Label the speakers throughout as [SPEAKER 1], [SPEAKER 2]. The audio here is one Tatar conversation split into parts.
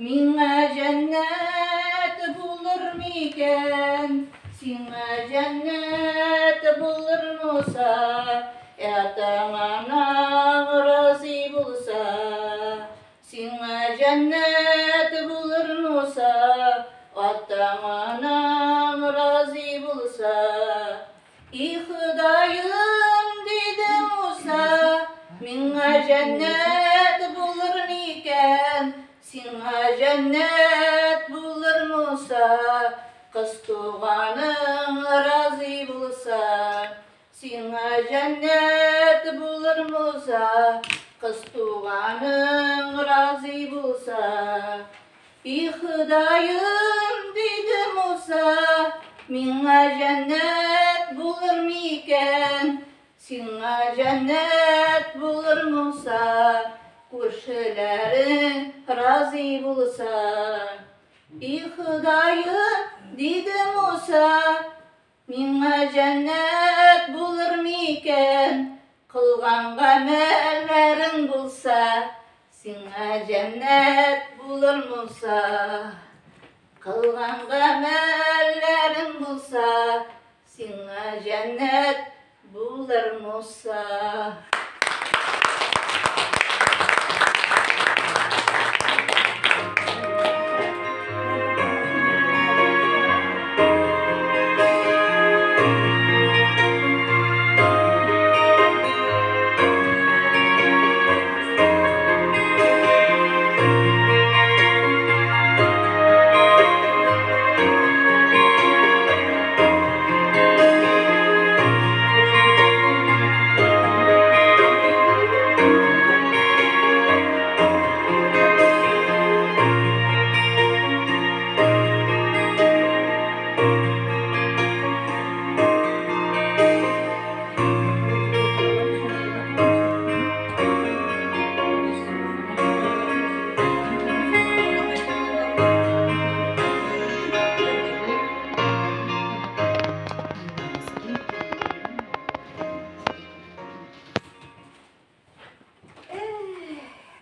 [SPEAKER 1] Миңа җәннәт булыр микән? Сиңа җәннәт булыр Муса, Атаң анаң разый булса. Сиңа җәннәт булыр Муса, Атаң анаң разый булса. И Ходаем, диде Муса, миңа җәннәт булыр микән? Сиңа җәннәт булыр Муса, кыз туганың разый булса. Сиңа җәннәт булыр Муса, кыз туганың разый булса. И Ходаем, диде Муса, миңа җәннәт булыр микән? Сиңа җәннәт булыр Муса, күршеләрең разый булса. И Ходаем, диде Муса, миңа җәннәт булыр микән? Кылган гамәлләрең булса, сиңа җәннәт булыр Муса. Кылган гамәлләрең булса, сиңа җәннәт булыр Муса.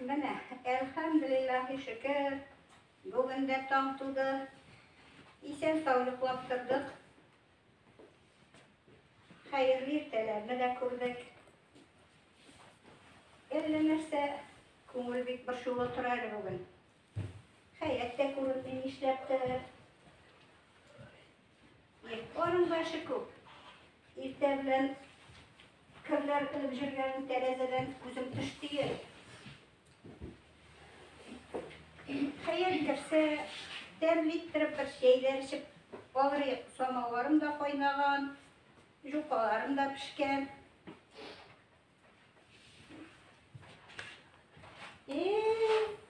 [SPEAKER 2] Менә, әлхәмдүлиллаһи шөкер, бүген дә таң туды. Исән-сау йоклап тордык. Хәерле иртәләрне дә күрдек. Әллә нәрсә, күңел бик борчулы тора әле бүген. Хәят тә күренми нишләптер. Аның да эше күп. Иртә белән керләр элеп җөргәнен тәрәзәдән күзем төште. Хәят керсә, тәмле иттереп бер чәйләр эчеп алыр идек. Самавырым да кайнаган, жукаларым да пешкән.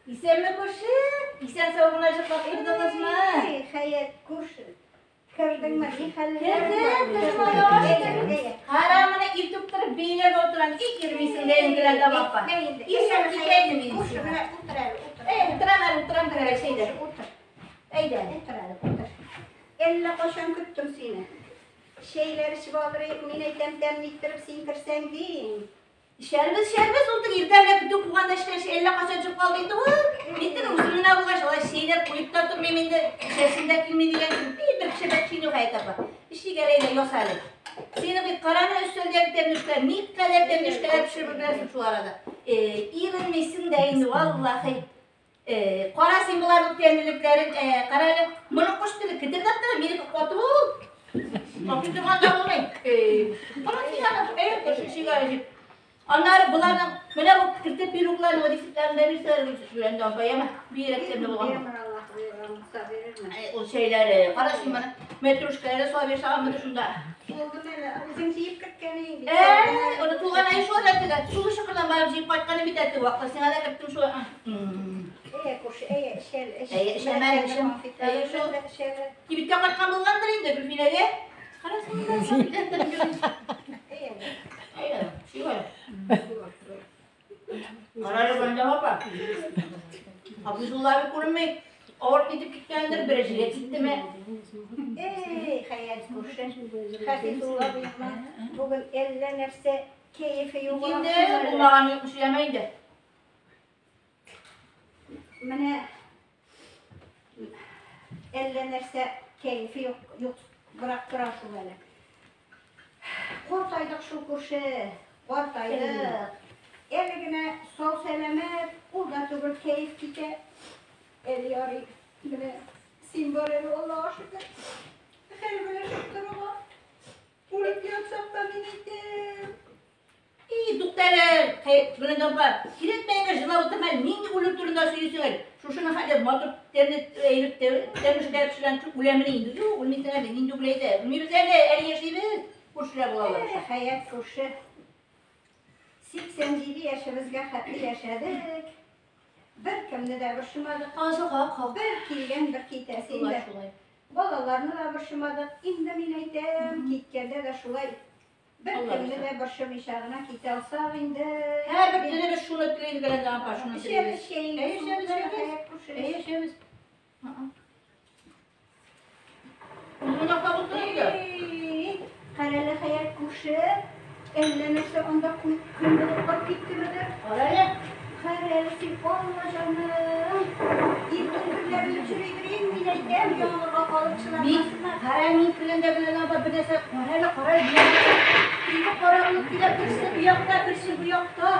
[SPEAKER 1] Исәнме, күрше? Исән сау гына йоклап тордыгызмы?
[SPEAKER 2] Эй, Хәят, күрше. Кердеңме, ни хәлләр?
[SPEAKER 1] Кердем, кердем, Аллага. Кара, менә иртүк торып бәйләп утырам. Тик йөрмисең дә инде, Гөләндәм апа. Исән китә инде мин.
[SPEAKER 2] Күрше, менә утыр әле, утыр.
[SPEAKER 1] Әй, утырам әле, утырам, керәш әйдә.
[SPEAKER 2] Утыр.
[SPEAKER 1] Әйдә.
[SPEAKER 2] Утыр әле, утыр. Әллә кайчан көттем сине. Чәйләр эчеп алыр идек, мин әйтәм, тәмле иттереп син керсәң дим.
[SPEAKER 1] Эчәрбез, эчәрбез, ул теге иртә белән көтү куганда эчкән чәй әллә кайчан чыгып калды инде ул. Мин теге үзем генә булгач, алай чәйләр куеп та тормыйм инде, эчәсем дә килми дигән кебек, бик бер кеше бәк чөйне Хәят апа. Эчик әле, әйдә, яса әле. Синең бит кара менә өстәлдәге тәмнүшкәләр, никадәр тәмнүшкәләр пешереп беләсең шул арада. Иренмисең дә инде, валлахи. Кара син боларның тәмлелекләрен, кара әле, моны кош теле кетердәп тора, минеке каты ул. Каты торган да булмый. Кара син аны, күрше чигә җип. Аннары боларның, менә бу кертеп пирогларның рецептларын да бирсәләр, Гөләндәм апа, яме, бигрәк тәмле булган.
[SPEAKER 2] Бирер Аллаһ боерган булса бирерме?
[SPEAKER 1] Ул чәйләре, кара син моны, мәтрүшкәләре салып ясаганмы шунда.
[SPEAKER 2] Булдым әле, үзең җыеп керткән идең бит.
[SPEAKER 1] Аны тулган ай шул әтегә, сулы чокырдан барып җыеп кайтканым бит әте вакыт, сиңа да керттем шул.
[SPEAKER 2] Әйе, күрше, әйе, эчәл, эч.
[SPEAKER 1] Әйе, эчәм әле, эчәм. Әйе, шул. Кибеткә кайткан булгандыр инде, Гөлфинәгә. Кара син монда,
[SPEAKER 2] Әйе.
[SPEAKER 1] Әйе, шулай. Кара әле, Гөләндәм апа. Абзуллары күренми. Авырып китеп киткәндер, бер җиргә киттеме?
[SPEAKER 2] Эй, Хәят күрше, Хафизулла абыйның бүген әллә нәрсә кәефе юк.
[SPEAKER 1] Инде булмаган юк сөйләмә инде.
[SPEAKER 2] Менә Әллә нәрсә кәефе юк, юк, бырак тора шул әле. Картайдык шул күрше, картайдык. Әле генә сау-сәламәт, ул да түгел кәеф китә. Әле ярый, менә син бар әле, Аллага шөкер. Хәл белешеп торырга. Үлеп ятсак та мин әйтәм.
[SPEAKER 1] И, туктале, Гөләндәм апа, кирәкмәгәнгә җылап утырма әле, нинди үлем турында сөйлисең әле? Шушының хәтле матур тәмле әйбер, тәмле эшләр пешергән кеше үләмени инде? Юк, үлмисең әле, нинди үлә әйтә? Үлмибез әле, әле яшибез, күршеләр булалар.
[SPEAKER 2] Эх, Хәят күрше. 87 яшебезгә хәтле яшәдек. Беркемне дә борчымадык.
[SPEAKER 1] Анысы хак, хак.
[SPEAKER 2] Бер килгән, бер китәсе
[SPEAKER 1] Шулай,
[SPEAKER 2] инде.
[SPEAKER 1] шулай.
[SPEAKER 2] Балаларны да борчымадык. Инде мин әйтәм, киткәндә дә шулай беркемне дә борчымыйча гына китә алсак инде.
[SPEAKER 1] Һәрбер телебез шуны телибез, Гөләндәм апа, шуны
[SPEAKER 2] Эчәбез
[SPEAKER 1] телибез.
[SPEAKER 2] чәеңне,
[SPEAKER 1] Әйе, эчәбез,
[SPEAKER 2] суытма,
[SPEAKER 1] эчәбез.
[SPEAKER 2] Хәят күрше.
[SPEAKER 1] Әйе, эчәбез. Узын аклап утыр инде.
[SPEAKER 2] Эй, Карале, Хәят күрше, әллә нәрсә анда көн булып киттемедер?
[SPEAKER 1] Карале.
[SPEAKER 2] Карале син, Алла җаным. Иртән керләрне төшерәйдер, мин әйтәм, яңгырга калып
[SPEAKER 1] Мин
[SPEAKER 2] чыгармасыннар.
[SPEAKER 1] кара мин кергәндә Гөләндәм апа бер нәрсә карале, карале. Ике кара булып килә, берсе бу якта, берсе бу якта.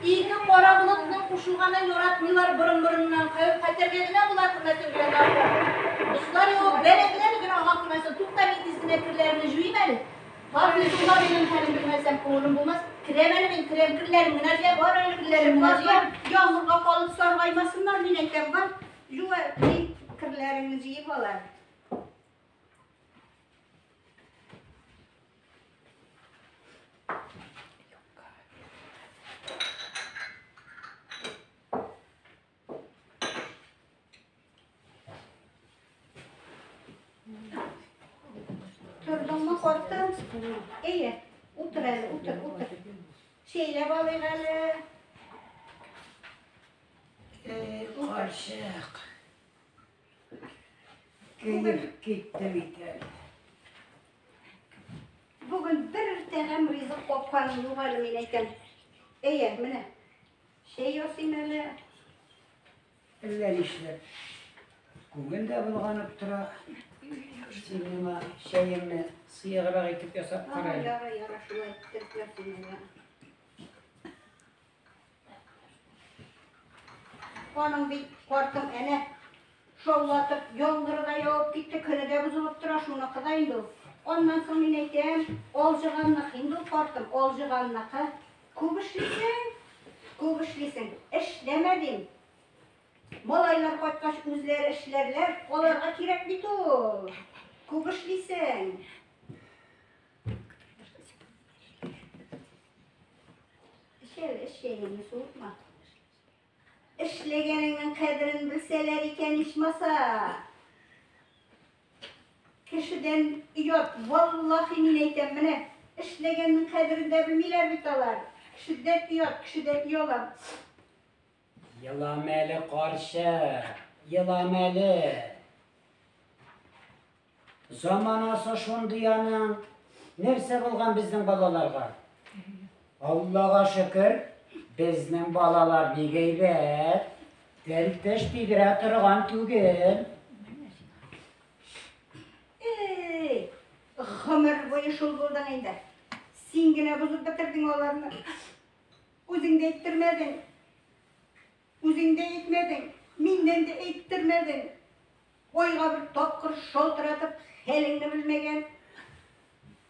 [SPEAKER 1] Ике кара болытның кушылганын яратмыйлар борын-борыннан. Хәвеф-хәтәргә генә була күрмәсен Гөләндәм апа. Дуслар юк, бәрәңгеләр генә ага күрмәсен. Тукта, мин тиз генә керләремне җуйым әле. Хафизулла минем хәлен белмәсәм, күңелем булмас. Керәм әле мин, керәм, керләрем генә җыям.
[SPEAKER 2] Бар әле,
[SPEAKER 1] Керләрем генә
[SPEAKER 2] бар,
[SPEAKER 1] җыям.
[SPEAKER 2] бар. Яңгырга калып саргаймасыннар, мин әйтәм, бар. Җуа, ни, керләреңне җыеп ал әле. Тордыңмы, картым? Әйе, утыр әле, утыр, утыр. Чәйләп алыйк әле.
[SPEAKER 3] Эй, карчык. Кәеф китте бит әле.
[SPEAKER 2] Бүген бер тәгам ризык капканым юк әле, мин әйтәм. Әйе, менә. Чәй ясыйм әле.
[SPEAKER 3] Әллә нишләп. Күңел дә болганып тора. Син миңа чәеңне сыеграк итеп ясап кара әле.
[SPEAKER 2] Яра, яра, шулай итеп ясыйм әле. Аның бит картым әнә шаулатып яңгыры да явып китте, көне дә бозылып тора, шуныкы да инде ул. Аннан соң мин әйтәм, алҗыганныкы инде ул картым, алҗыганныкы. Күп эшлисең, күп эшлисең. Эшләмә дим. Малайлар кайткач үзләре эшләрләр, аларга кирәк бит ул. Күп эшлисең. Эч әле, эч чәеңне суытма. Эшләгәнеңнең кадерен белсәләр икән ичмаса. Кешедән оят, валлахи мин әйтәм, менә эшләгәннең кадерен дә белмиләр бит алар. Кешедән оят, кешедән оялам.
[SPEAKER 3] Елама әле, карчык, елама әле. Заманасы шундый аның. Нәрсә булган безнең балаларга? Аллага шөкер, безнең балалар бик әйбәт. Тел-теш тидерә торган түгел.
[SPEAKER 2] Эй, гомер буе шул булдың инде. Син генә бозып бетердең аларны. Үзең дә әйттермәдең. Үзең дә әйтмәдең, миннән дә әйттермәдең. Айга бер тапкыр шалтыратып, хәлеңне белмәгән.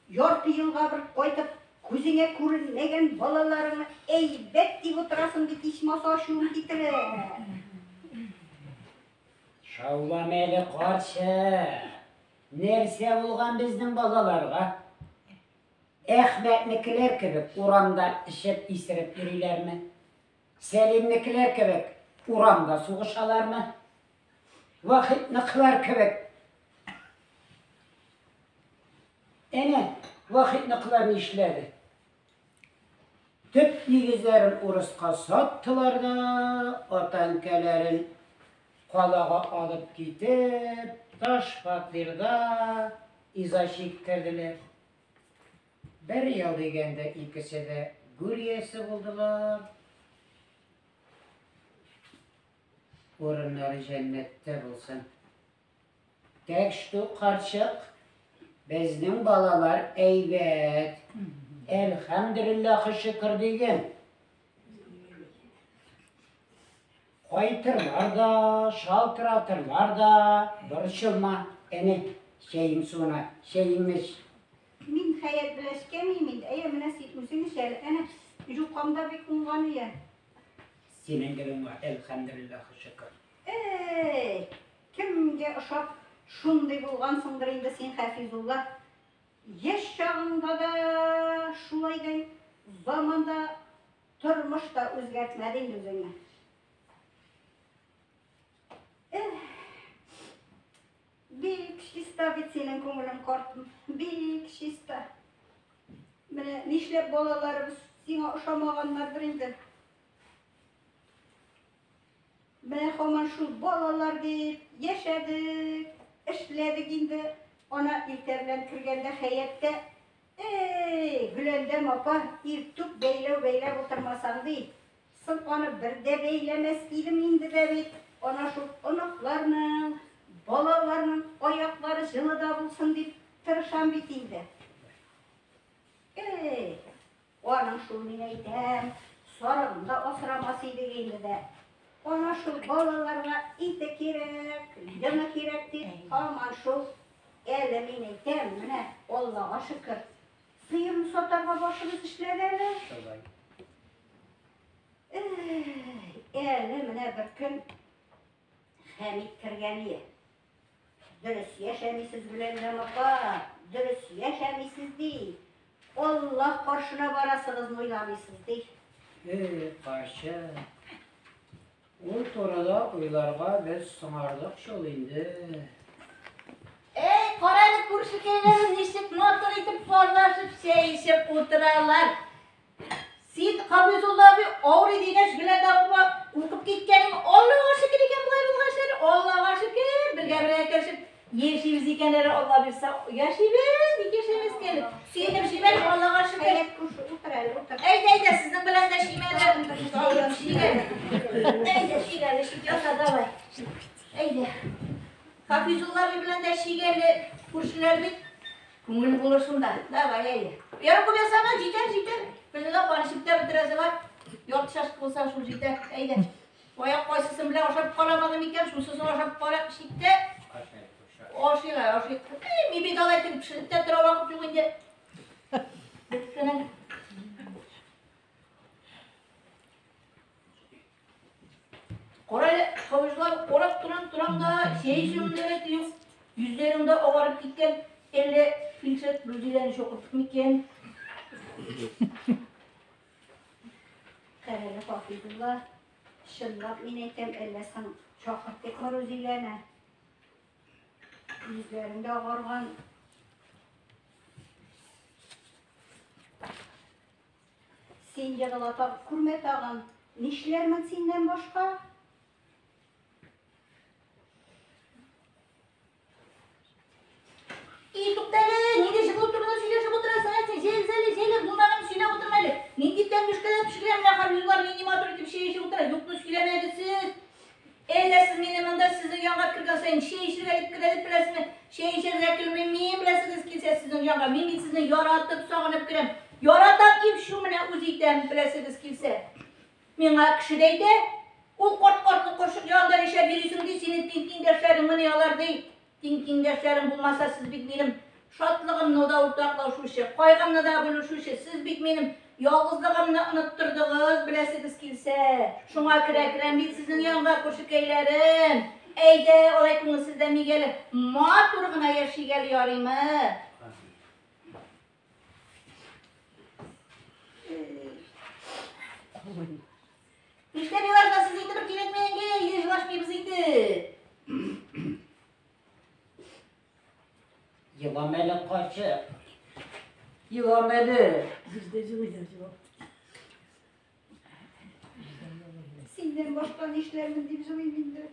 [SPEAKER 2] Ярты елга бер кайтып, күзеңә күренмәгән балаларыңны әйбәт дип утырасың бит ичмаса ачуым китерә.
[SPEAKER 3] Шаулама әле, карчык. Нәрсә булган безнең балаларга? Әхмәтнекеләр кебек урамда эчеп исереп йөриләрме? Сәлимнекеләр кебек урамда сугышалармы? Вахитныкылар кебек. Әнә, Вахитныкылар нишләде? Төп нигезләрен урыска саттылар да, ата-әнкәләрен калага алып китеп, таш фатирда иза чиктерделәр. Бер ел дигәндә икесе дә гүр иясе булдылар. Урыннары җәннәттә булсын. Так что, карчык, безнең балалар әйбәт. Әлхәмдүлиллаһи шөкер диген. Кайтырлар да, шалтыратырлар да, борчылма, әне, чәең суына, чәеңне эч.
[SPEAKER 2] Мин Хәят белән эчкәмим инде. Әйе, менә син үзең эч әле. Әнә, юкам да бик уңган ия.
[SPEAKER 3] Синең гел уңа, әлхәмдүлиллаһи шөкер.
[SPEAKER 2] Әй, кемгә ошап шундый булгансыңдыр инде син, Хафизулла. Яшь чагыңда да шулай идең, заман да, тормыш та үзгәртмәде инде үзеңне. Эх, бик чиста бит синең күңелең, картым, бик чиста. Менә нишләп балаларыбыз сиңа ошамаганнардыр инде. Менә һаман шул балалар дип яшәдек, эшләдек инде. Ана иртә белән кергәндә Хәят тә, Эй, Гөләндәм апа, иртүк бәйләү бәйләп утырмасаң, ди. Соң аны бер дә бәйләмәс идем инде дә бит. Ана шул оныкларның, балаларның аяклары җылыда булсын дип тырышам бит инде. Эй, Аның шул, мин әйтәм, сарыгын да асрамас идек инде дә. Ана шул балаларга ите кирәк, йоны кирәк дип, һаман шул. Әле мин әйтәм, менә Аллага шөкер, сыерны сатарга башыбыз эшләде әле.
[SPEAKER 3] Шулай.
[SPEAKER 2] Эй, әле менә бер көн Хәмит кергән ие. Дөрес яшәмисез, Гөләндәм апа, дөрес яшәмисез, ди. Аллаһ каршына барасыгызны уйламыйсыз, ди.
[SPEAKER 3] Эй, карчык, ул турыда уйларга без соңардык шул инде.
[SPEAKER 1] Эй, кара әле, күршекәйләрем ничек матур итеп парлашып чәй эчеп утыралар. Син, Хабизулла абый, авырый дигәч, Гөләндәм апа куркып киткәнең Аллага шөкер икән болай булгач әле, Аллага шөкер, бергә-бергә керешеп яшибез икән әле, Алла бирсә, яшибез, ник яшәмәскә әле. Сөенеп җибәр, Аллага шөкер.
[SPEAKER 2] Хәят күрше, утыр әле, утыр.
[SPEAKER 1] Әйдә, әйдә, сезнең белән дә чим әле. Чик әле. Әйдә, чик әле, чик яса, давай. Әйдә. Хафизулла абый белән дә чик әле, күршеләр бит. Күңел булыр шунда. Давай, әйе. Ярым күп ясама, җитәр, җитәр. Көненә карышып та бетерәсе бар. Ярты чашка булса шул җитә. Әйдә. Аяк кайсысын белән ашап карамадым икән, шусысын ашап кара читтә. Ашыйлар, ашый. Эй, мин бит алай итеп пешереп тә тора вакыт юк инде. Беткәнең. Кара әле, кавышлар карап торам, торам да, чәй эчүем дә рәте юк. Йөзләрең дә агарып киткән. Әллә фельдшер Рузиләне чакырттык микән?
[SPEAKER 2] Кара әле, Хафизулла, чынлап мин әйтәм, әллә соң чакыртыйкмы Рузиләне? Йөзләрең дә агарган. Син егыла тагын, күрмә тагын. Нишләрмен синнән башка?
[SPEAKER 1] И, туктале, нинди җылы турында сөйләшеп утырасың, ә син? Җәл, җәл, җәл, булмаганны сөйләп утырма әле. Нинди тәмлүшкәләр пешерәм менә хәбибуллар, нинди матур итеп чәй эчеп утыра. Юкны сөйләмәгез сез. Әллә сез мине монда сезнең янга кергән саен чәй эчергә дип керә дип беләсезме? Чәй эчәргә кермим мин, беләсегез килсә сезнең янга. Мин бит сезне яратып, сагынып керәм. Яратам дип шу менә үз итәм, беләсегез килсә. Миңа кеше дә әйтә, ул карт картлы карчык янында нишләп йөрисең ди, синең тиң тиңдәшләрең мени алар ди. Тиң тиңдәшләрем булмаса, сез бит минем шатлыгымны да уртаклашучы, кайгымны да бүлешүче, сез бит минем ялгызлыгымны оныттырдыгыз, беләсегез килсә. Шуңа керә керәм бит сезнең янга, күршекәйләрем. Әйдә, алай күңелсезләнмик әле, матур гына яшик әле, ярыймы? Нишләп еларга сез инде бер кирәкмәгәнгә елашмыйбыз инде.
[SPEAKER 3] Елам әле, карчык. Елам әле.
[SPEAKER 1] Бездә җылыйдыр җылап.
[SPEAKER 2] Синнән башка нишләрмен дип җылыйм инде.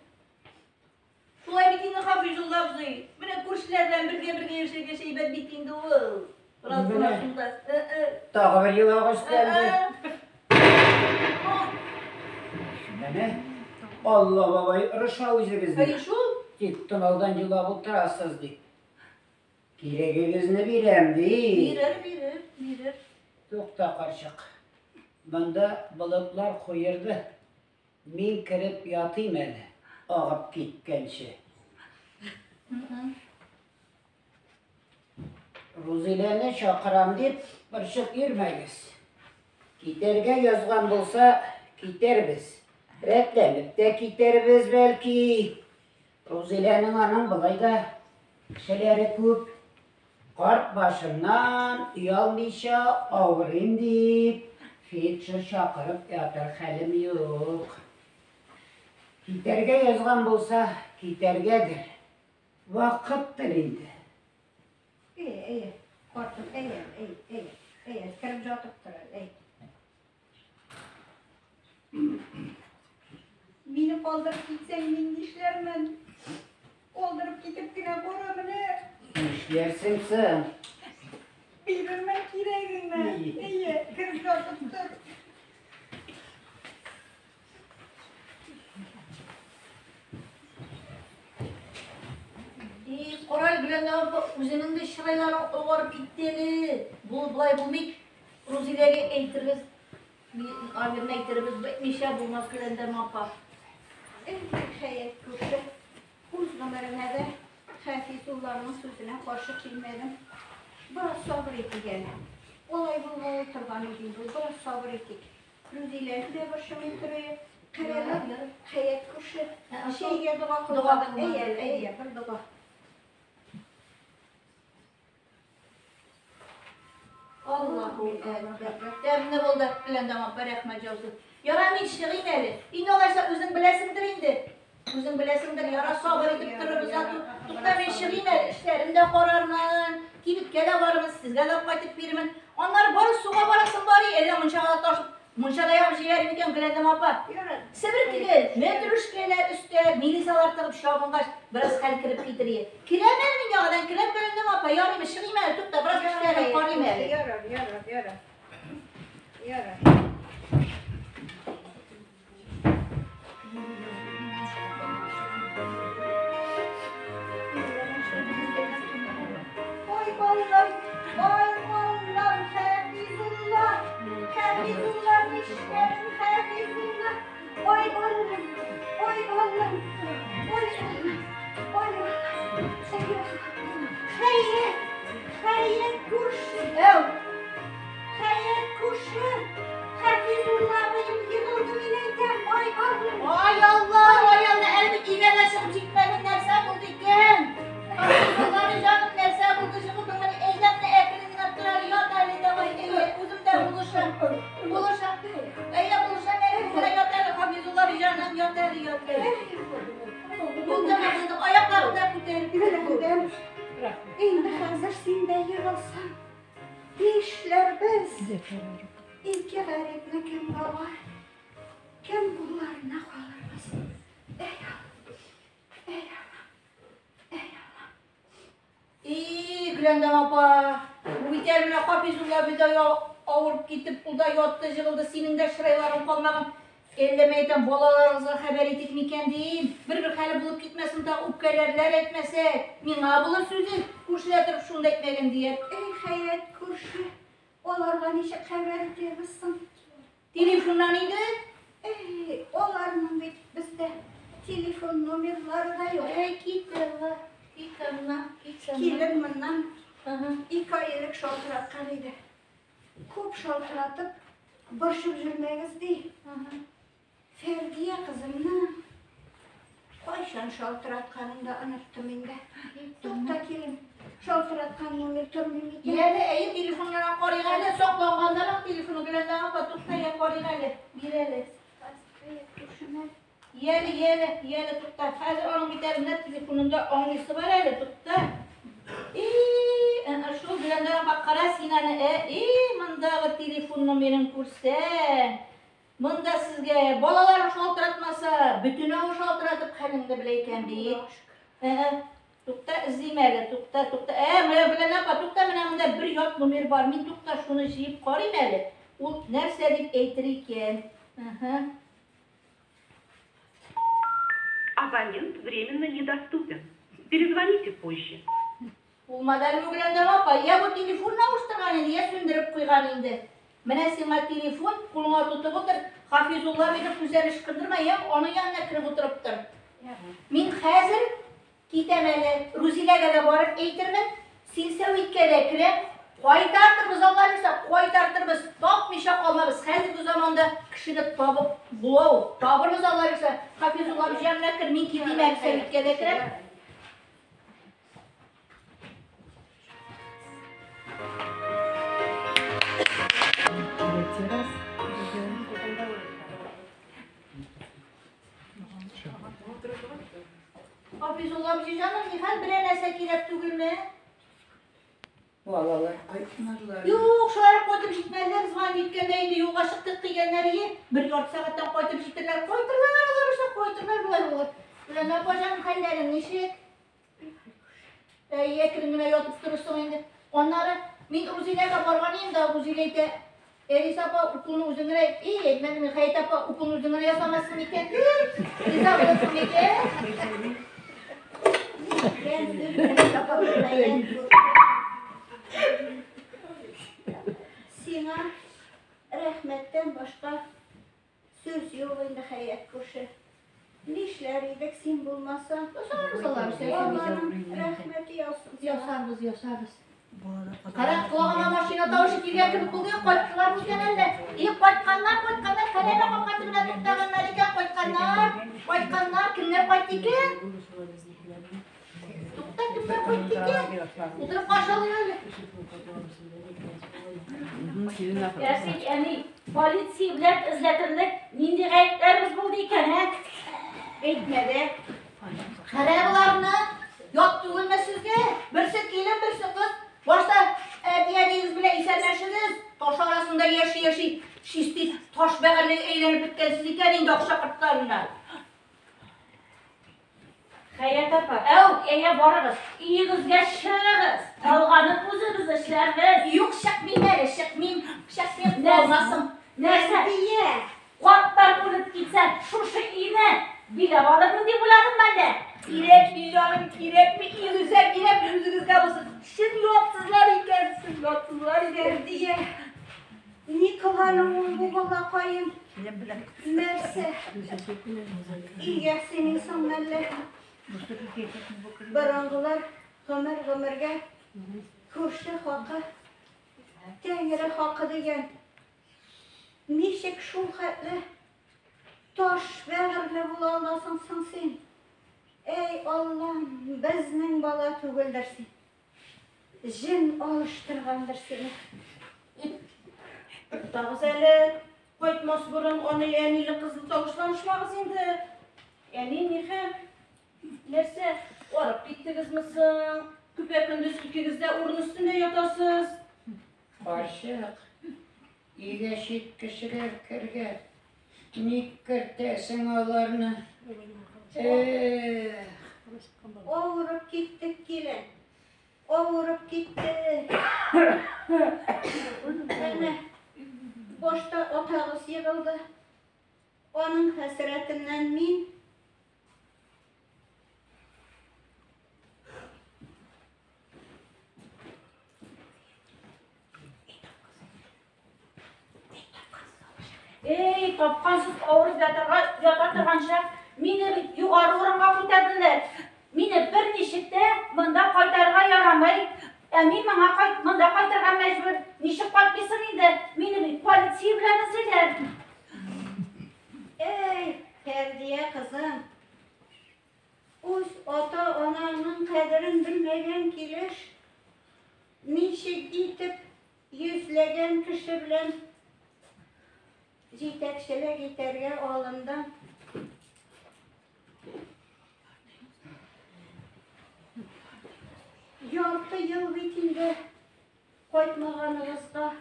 [SPEAKER 1] Шулай бит инде, Хафизулла абзый. Менә күршеләр белән бергә-бергә яшәгәч әйбәт бит инде ул. Бераз гына шунда.
[SPEAKER 3] Тагы бер елак өстәлде. Менә Алла бабай ырыша үзебезне.
[SPEAKER 1] Әйе шул.
[SPEAKER 3] Тик томаудан елап утырасыз, дип. Кирәгегезне бирәм, ди.
[SPEAKER 1] Бирер, бирер, бирер.
[SPEAKER 3] Тукта, карчык. Монда болытлар куерды. Мин кереп ятыйм әле, агып киткәнче. Рузиләне чакырам дип, борчып йөрмәгез. Китәргә язган булса, китәрбез. Рәтләнеп тә китәрбез, бәлки. Рузиләнең аның болай да кешеләре күп. Карт башымнан оялмыйча авырыйм дип, фельдшер чакырып ятыр хәлем юк. Китәргә язган булса, китәргәдер. Вакыттыр инде.
[SPEAKER 2] Әйе, әйе, картым, әйе, әйе, әйе, әйе, кереп жатып тор әле, әй. Мине калдырып китсәң, мин нишләрмен? Калдырып китеп кенә кара менә.
[SPEAKER 3] Нишләрсең соң?
[SPEAKER 2] Бирермен кирәгеңне. Әйе, кереп жатып тор.
[SPEAKER 1] И, Кораль белән апа, үзенең дә чырайлары агарып китте әле. Бу болай булмый. Рузиләгә әйтербез. Амирны әйтербез, бетмичә булмас Гөләндәм апа.
[SPEAKER 2] Эй, Хәят күрше, үз гомеремә дә Хәфизулланың сүзенә каршы килмәдем. Бераз сабыр итик әле. Алай булмавы торган иде инде ул, бераз сабыр итик. Рузиләне дә борчымый торыйк. Карале, Хәят күрше, чәйгә дога кылмадың. Әйе, әйе, бер дога.
[SPEAKER 1] Аллаһу әкбәр. Тәмле булды, Гөләндәм апа, рәхмәт яусын. Яра, мин чыгыйм әле. Инде алайса үзең беләсеңдер инде. Үзең беләсеңдер, яра, сабыр итеп торырбыз. Тукта, мин чыгыйм әле, эшләрен дә карармын, кибеткә дә барырмын, сезгә дә кайтып бирермен. Аннары бары суга барасың бар, әллә мунчага да ташып, мунчада ягып җибәрим икән, Гөләндәм апа. Себеркегә мәтрүшкәләр өстәп, милисалар тыгып чабынгач, бераз хәл кереп китер ие. Керәм әле мин яңадан, керәм, Гөләндәм апа, ярыймы, чыгыйм әле, тукта, бераз эшләрен карыйм әле.
[SPEAKER 2] Ярар, ярар, ярар. Ярар. Ой, балам, ой, балам, Хәфизулла, Хәфизулла, нишләдең, Хәфизулла? Ой, балам, ой, балам, ой, балам, ой, балам, Хәят, Хәят күрше,
[SPEAKER 1] Әү.
[SPEAKER 2] Хәят күрше, Хәфизулла абыем егылды, мин әйтәм, ой, балам.
[SPEAKER 1] Ай Алла, ай Алла, әле бит өйгә дә чыгып җитмәдең, нәрсә булды икән? Хәфизулла абый, җаным, нәрсә булды, җыгылдың менә, әйдә менә әкрен генә тор әле, ят әле, давай, әйдә, үзем дә булышам, булышам. Әйдә, булышам, әкрен генә ят әле, Хафизулла абый, җаным, ят әле, ят әле. Булдымы, булды, аякларын да күтәреп.
[SPEAKER 2] Гөләндәм, инде хәзер син дә егылсаң, нишләрбез? Ике гарипне кем багар, кем кулларына калырбыз? Әй Аллам, әй Аллам, әй Аллам.
[SPEAKER 1] И, Гөләндәм апа, бу бит әле менә Хафизулла абый да авырып китеп, ул да ятты, җыгылды, синең дә чырайларың калмаган. Әллә мин әйтәм, балаларыгызга хәбәр итик микән дим. Бер-бер хәле булып китмәсен, тагы үпкәләрләр әйтмәсәк. Миңа булыр сүзе, күршеләр торып шуны да әйтмәгән дияр.
[SPEAKER 2] Әй, Хәят күрше, аларга ничек хәбәр итәбез соң?
[SPEAKER 1] Телефоннан инде.
[SPEAKER 2] Әй, аларның бит бездә телефон номерлары да юк.
[SPEAKER 1] Әй, кит Алла, кит Алла, кит Алла.
[SPEAKER 2] Килен моннан
[SPEAKER 1] Ага.
[SPEAKER 2] 2 ай элек шалтыраткан иде. Күп шалтыратып, борчып йөрмәгез, ди.
[SPEAKER 1] Ага.
[SPEAKER 2] Фәрдия кызымны кайчан шалтыратканын да оныттым инде. Тукта, килен, шалтыраткан номер тормый микән?
[SPEAKER 1] Яле, әйе, телефоннан карыйк әле, сакланганда бак телефоны Гөләндәм апа, тукта, я карыйк әле, бир әле.
[SPEAKER 2] Хәят күршемә.
[SPEAKER 1] Яле, яле, яле, тукта. Хәзер аның бит әле менә телефонында аңлыйсы бар әле, тукта. И, шул Гөләндәм апа, кара син аны, и, мондагы телефон номерын күрсәң. Монда сезгә балаларың шалтыратмаса, бөтен авыл шалтыратып хәлеңне белә икән бит. Тукта, эзлим әле, тукта, тукта. Менә Гөләндәм апа, тукта, менә монда бер ят номер бар. Мин тукта шуны җыеп карыйм әле. Ул нәрсә дип әйтер икән? Ага.
[SPEAKER 4] Абонент временно недоступен. Перезвоните позже.
[SPEAKER 1] Булмады әле Гөләндәм апа, я бу телефонны авыштырган инде, я сүндереп куйган инде. Менә сиңа телефон, кулыңа тотып утыр, Хафизулла абыйны күздән ычкындырма, я аның янына кереп утырып тор. Мин хәзер китәм әле, Рузиләгә дә барып әйтермен, сельсоветкә дә керәм, кайтартырбыз, Алла бирсә, кайтартырбыз, тапмыйча калмабыз. Хәзерге заманда кешене табып була ул. Табырбыз, Алла бирсә. Хафизулла абый янына кер, мин китим әле, советкә дә керәм.
[SPEAKER 5] Третий раз.
[SPEAKER 1] Хафизулла абый җаным, нихәл, берәр нәрсә кирәк түгелме?
[SPEAKER 3] Балалар кайтмадылар.
[SPEAKER 1] Юк, шулар кайтып җитмәделәр, звонить иткәндә инде юлга чыктык дигәннәр ие. Бер ярты сәгатьтән кайтып җитәрләр. Кайтырлар алар эшләп кайтырлар болай булыр. Гөләндәм апа җаным, хәлләрең ничек? Әй, әкрен генә ятып торырсың инде. Аннары мин Рузиләгә барган идем дә, Рузилә әйтә, Элиса апа, уколны үзең генә, и, әйтмәдем мин, Хәят апа, уколны үзең генә ясамассың микән? Риза булырсың микән?
[SPEAKER 2] Сиңа рәхмәттән башка сүз юк инде, Хәят күрше. Нишләр идек син булмасаң?
[SPEAKER 1] Ясарбыз алар,
[SPEAKER 2] Алланың рәхмәте яусын сиңа.
[SPEAKER 1] Ясарбыз, ясарбыз. Кара, колагыма машина тавышы килгән кебек булды, кайттылар микән әллә? И, кайтканнар, кайтканнар, Каләмә капка төбенә туктаганнар икән, кайтканнар, кайтканнар, кемнәр кайтты икән? Тукта, кемнәр кайтты икән? Утырып каршы алыйк әле.
[SPEAKER 6] Рәфик, әни, полиция белән эзләтерлек нинди гаепләребез булды икән, ә?
[SPEAKER 1] Әйтмә дә. Кара боларны, ят түгелме сезгә? Берсе килен, берсе кыз. Башта әти-әниегез белән исәнләшегез. Таш арасында яши-яши чистый таш бәгырьле әйләнеп беткәнсез икән инде акча кортларына.
[SPEAKER 6] Хәят апа,
[SPEAKER 1] Әү,
[SPEAKER 6] әйә барыгыз, өегезгә чыгыгыз. Калганын үзебез эшләрбез.
[SPEAKER 1] Юк, чыкмыйм әле, чыкмыйм, чыкмыйм, калмасын.
[SPEAKER 6] Нәрсә?
[SPEAKER 2] Фәрдия,
[SPEAKER 6] Картлар үлеп китсә, шушы өйне биләп алырмын дип уйладыңмы әллә?
[SPEAKER 1] Кирәкми, җаным, кирәкми, өегезгә кирәкми, үзегезгә булсын. Чын ятсызлар икәнсез, ятсызлар икән.
[SPEAKER 2] Фәрдия, ни кылганың ул бу балакаем? Нәрсә? Өйгә синең соң мәллә? Борынгылар гомер-гомергә күрше хакы, Тәңре хакы дигән. Ничек шул хәтле таш бәгырьле була аласың соң син? Эй, Аллам, безнең бала түгелдер син. Җен алыштыргандыр сине.
[SPEAKER 7] Туктагыз әле, кайтмас борын аны әниле кызлы тавышланышмагыз инде. Әни, нихәл? Нәрсә, арып киттегезме соң? Көпә-көндез икегез дә урын өстендә ятасыз.
[SPEAKER 3] Карчык, өйгә чит кешеләр кергән. Ник кертәсең аларны? Эх,
[SPEAKER 2] Авырып киттек, килен. Авырып киттек. Әнә, башта атагыз егылды. Аның хәсрәтеннән мин
[SPEAKER 6] Эй, тапкансыз авырып ятырга ята торган чак, мине бит югары урынга күтәрделәр. Мине берничек тә монда кайтарырга ярамый. Ә мин моңа кайт, монда кайтырга мәҗбүр. Ничек кайтмыйсың инде? Мине бит полиция белән эзлиләр.
[SPEAKER 2] Эй, Фәрдия кызым, үз ата-анаңның кадерен белмәгән килеш, ничек итеп йөзләгән кеше белән җитәкчелек итәргә алындың? Ярты ел бит инде кайтмаганыгызга,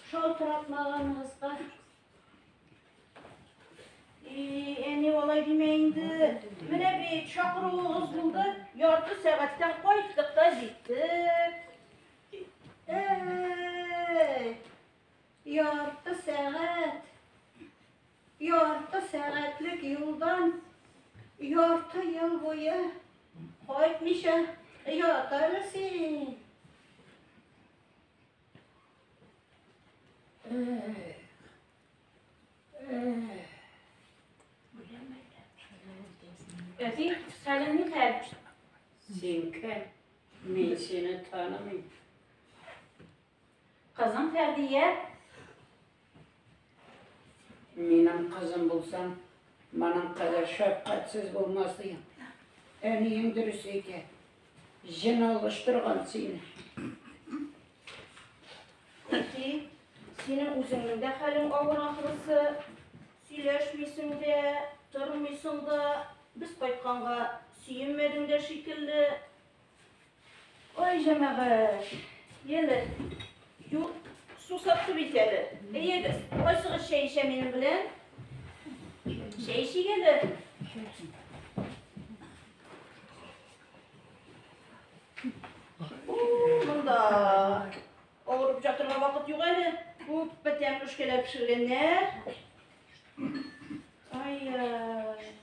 [SPEAKER 2] шалтыратмаганыгызга.
[SPEAKER 7] И, әни, алай димә инде. Менә бит чакыруыгыз булды, ярты сәгатьтән кайттык та җиттек.
[SPEAKER 2] Эй, ярты сәгать, ярты сәгатьлек юлдан Ярты ел буе кайтмыйча ят әле син.
[SPEAKER 6] Әти, хәлең ни хәл?
[SPEAKER 3] Син кем? Мин сине танымыйм.
[SPEAKER 6] Кызың Фәрдия.
[SPEAKER 3] Минем кызым булсаң, моның кадәр шәфкатьсез булмас идең. Әниең дөрес әйтә. Җен алыштырган сине.
[SPEAKER 7] Әти, синең үзеңнең дә хәлең авыр ахрысы. Сөйләшмисең дә, тормыйсың да. Без кайтканга сөенмәдең дә шикелле. Ой, җәмәгать, яле, юк, сусатты бит әле. Әйдәгез, кайсыгыз чәй эчә минем белән? Чәй эчик әле. Монда авырып жатырга вакыт юк әле. Күпме тәмлүшкәләр пешергәннәр. Ай-яй.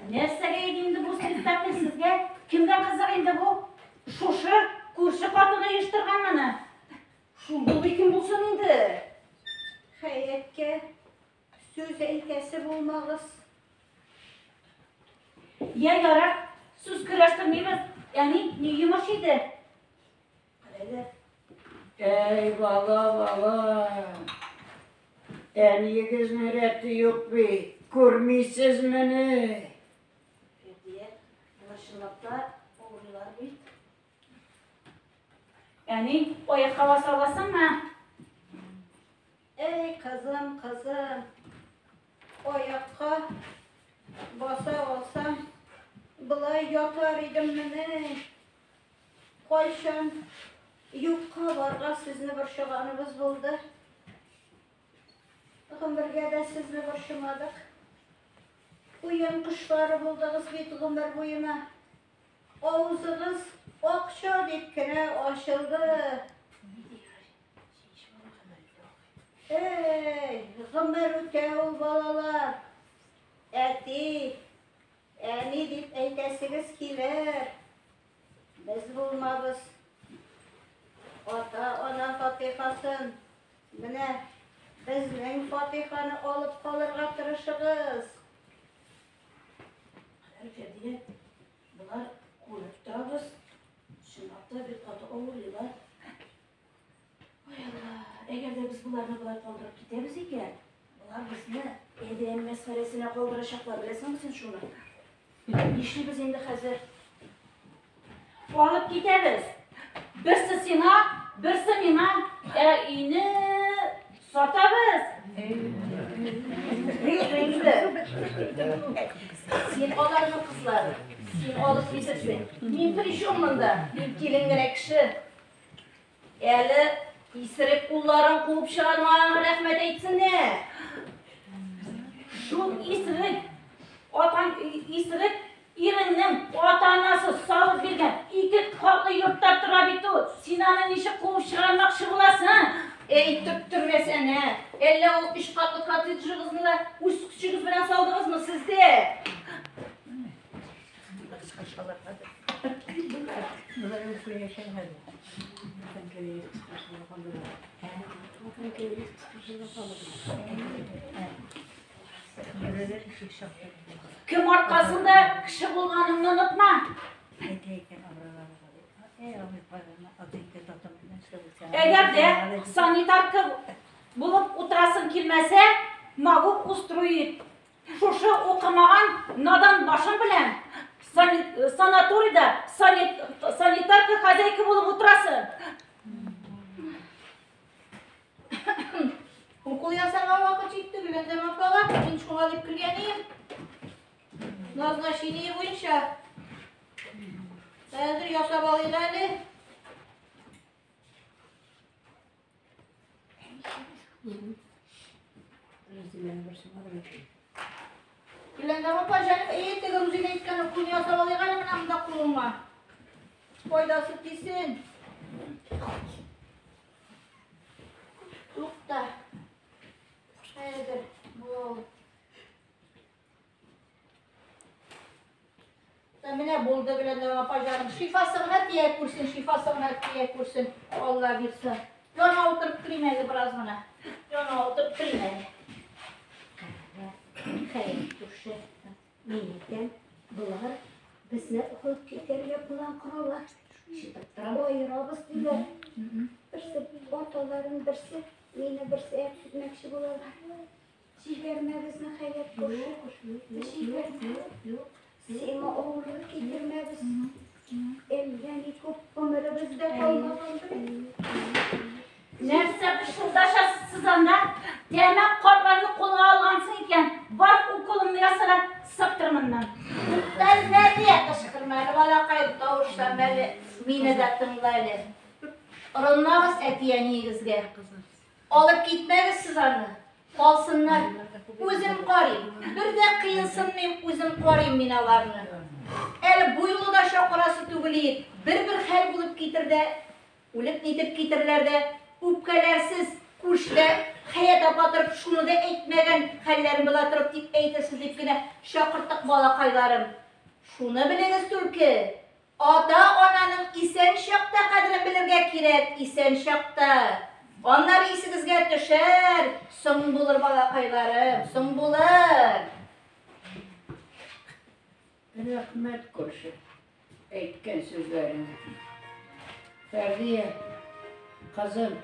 [SPEAKER 6] Нәрсәгә иде инде бу спектакль сезгә? Кемгә кызык инде бу? Шушы күрше хатыны оештырган моны.
[SPEAKER 7] Шул булды, кем булсын инде?
[SPEAKER 2] Хәяткә сүз әйтәсе булмагыз.
[SPEAKER 6] Я ярар, сүз көрәштермибез. Әни, ни йомыш иде?
[SPEAKER 7] Әле.
[SPEAKER 3] Әй, бала, бала. Әниегезнең рәте юк бит. Күрмисезмени?
[SPEAKER 7] Фәрдия, болар чынлап та авырыйлар бит.
[SPEAKER 6] Әни, аякка баса аласыңмы?
[SPEAKER 2] Әй, кызым, кызым. Аякка баса алсам, болай ятар идеммени? Кайчан юкка барга сезне борчыганыбыз булды. Гомергә дә сезне борчымадык. Уен кошлары булдыгыз бит гомер буена. Авызыгыз акча дип кенә ачылды. Әй, гомер үтә ул, балалар. Әти, әни дип әйтәсегез килер. Без булмабыз. Ата-ана фатихасын, менә безнең фатиханы алып калырга тырышыгыз.
[SPEAKER 7] Фәрдия, болар күреп торабыз. Чынлап та бик каты авырыйлар. Ой, Алла, әгәр дә без боларны болай калдырып китәбез икән, болар безне адәм мәсхәрәсенә калдырачаклар, беләсеңме син шуны? Нишлибез инде хәзер?
[SPEAKER 6] Алып китәбез. Берсе сиңа, берсе миңа, ә өйне сатабыз.
[SPEAKER 7] Инде. Син аларның кызлары. Син алып китерсең. Мин при чем монда? Мин килен генә кеше. Әле исерек улларын куып чыгармаганга рәхмәт әйтсеннәр.
[SPEAKER 6] Шул исерек, атаң исерек иреңнең ата-анасы салып биргән ике катлы йортта тора бит ул. Син аны ничек куып чыгармакчы буласың?
[SPEAKER 7] Әй, төрттермәсәнә. Әллә ул өч катлы коттеджыгызны да үз көчегез белән салдыгызмы сез дә?
[SPEAKER 6] Кем аркасында кеше булганыңны онытма. Әгәр дә санитарка булып утырасың килмәсә, могу устроить. Шушы укымаган надан башың белән санаторийда санитарка хозяйка булып утырасың.
[SPEAKER 7] Укол ясарга вакыт җитте, Гөләндәм апага. Мин шуңа дип кергән идем. Назначение буенча. Хәзер ясап алыйк әле. Гөләндәм апа, җаным, әй, теге Рузилә әйткән уколны ясап алыйк әле менә монда кулыңа.
[SPEAKER 1] Файдасы тисен. Тукта. Хәзер була ул. Та менә булды Гөләндәм апа җаным. Шифасы гына тия күрсен, шифасы гына тия күрсен. Алла бирсә. Яна утырып торыйм әле бераз гына. Яна утырып торыйм әле.
[SPEAKER 2] Хәер, күрше, мин әйтәм, болар безне алып китәргә план коралар.
[SPEAKER 1] Ишетеп торам.
[SPEAKER 2] Аерабыз диләр. Берсе аталарын, берсе мине берсе әйтмәкче булалар. Җибәрмә безне, Хәят күрше. Җибәрмә. Сиңа авырлык китермәбез. Әллә ни күп гомеребез дә калмагандыр.
[SPEAKER 6] Нәрсә пышылдашасыз сез анда? Дәмәк, картларны кулга алгансың икән. Бар уколыңны яса да сыптыр моннан.
[SPEAKER 1] Туктале, Фәрдия, кычкырма әле, балакай, тавышланма әле, мине дә тыңла әле. Орынмагыз әти-әниегезгә. Алып китмәгез сез аны. Калсыннар. Үзем карыйм. Бер дә кыенсынмыйм, үзем карыйм мин аларны. Әле бу юлы да чакырасы түгел иек. Бер-бер хәл булып китер дә, үлеп нитеп китерләр дә, үпкәләрсез, күршедә Хәят апа торып шуны да әйтмәгән хәлләрем була торып дип әйтерсез дип кенә чакырттык балакайларым. Шуны белегез түлке, Ата-ананың исән чакта кадерен белергә кирәк, исән чакта. Аннары исегезгә төшәр, соң булыр, балакайларым, соң булыр.
[SPEAKER 3] Рәхмәт, күрше, әйткән сүзләреңә. Фәрдия, кызым,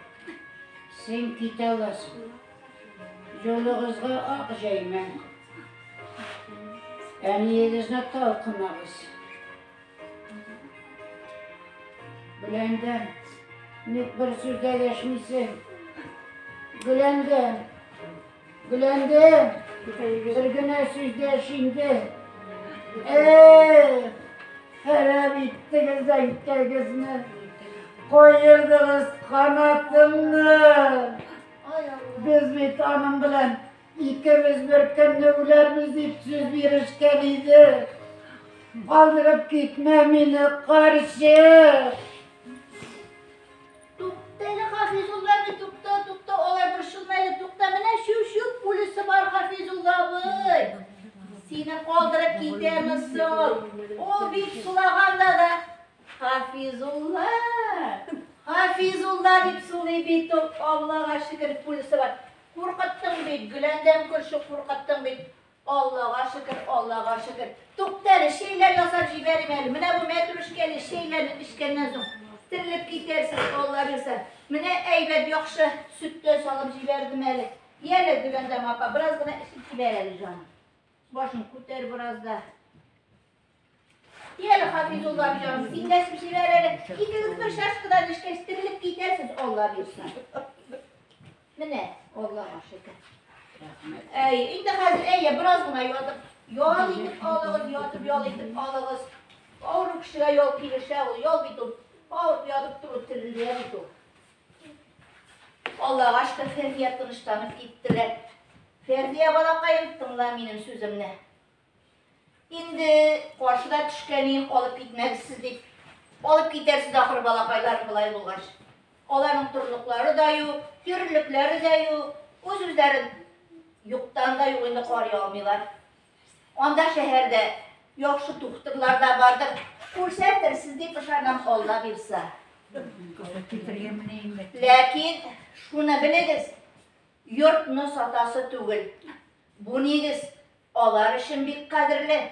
[SPEAKER 3] син китә аласың. Юлыгызга ак җәймә. Әниегезне талкымагыз. Гөләндәм, ник бер сүз дә дәшмисең? Гөләндәм, Гөләндәм, бер генә сүз дәш инде. Эх, харап иттегез әнкәгезне. Каердыгыз канатымны. Без бит аның белән Икебез бер көнне үләрбез дип сүз бирешкән идек. Калдырып китмә мине, карчык.
[SPEAKER 1] Тукта әле, Хафизулла абый, тукта, тукта, алай борчылма әле, тукта, менә чү-чү пулюсы бар, Хафизулла абый. Сине калдырып китәме соң? Ул бит сулаганда да Хафизулла, Хафизулла дип сулый бит ул, Аллага шөкер, пулюсы бар. Куркыттың бит, Гөләндәм күрше, куркыттың бит. Аллага шөкер, Аллага шөкер. Тукта әле, чәйләр ясап җибәрим әле. Менә бу мәтрүшкәле чәйләрне эчкәннән соң терелеп китәрсез, Алла бирсә. Менә әйбәт, яхшы сөт тә салып җибәрдем әле. Яле, Гөләндәм апа, бераз гына эчеп җибәр әле, җаным. Башын күтәр бераз да. Яле, Хафизулла җаным, син дә эчеп җибәр әле. Икегез бер чашкадан эчкәч, терелеп китәрсез, Алла бирсә. Менә, Аллага шөкер. Әй, инде хәзер, әйе, бераз гына ятып, ял итеп алыгыз, ятып ял итеп алыгыз. Авыру кешегә ял килешә ул, ял бит ул. Авырып ятып тору терелү бит ул. Аллага шөкер, Фәрдия тынычланып киттеләр. Фәрдия балакаем, тыңла минем сүземне. Инде каршыда төшкән алып китмәгез дип. Алып китәрсез ахыр балакайлар болай булгач. Аларның торлыклары да юк, йөрерлекләре дә юк, үз-үзләрен юктан да юк инде карый алмыйлар. Анда шәһәрдә яхшы тухтырлар да бардыр. Күрсәтерсез дип ышанам, Алла бирса. Ләкин шуны белегез, йортны сатасы түгел. Бу нигез алар өчен бик кадерле.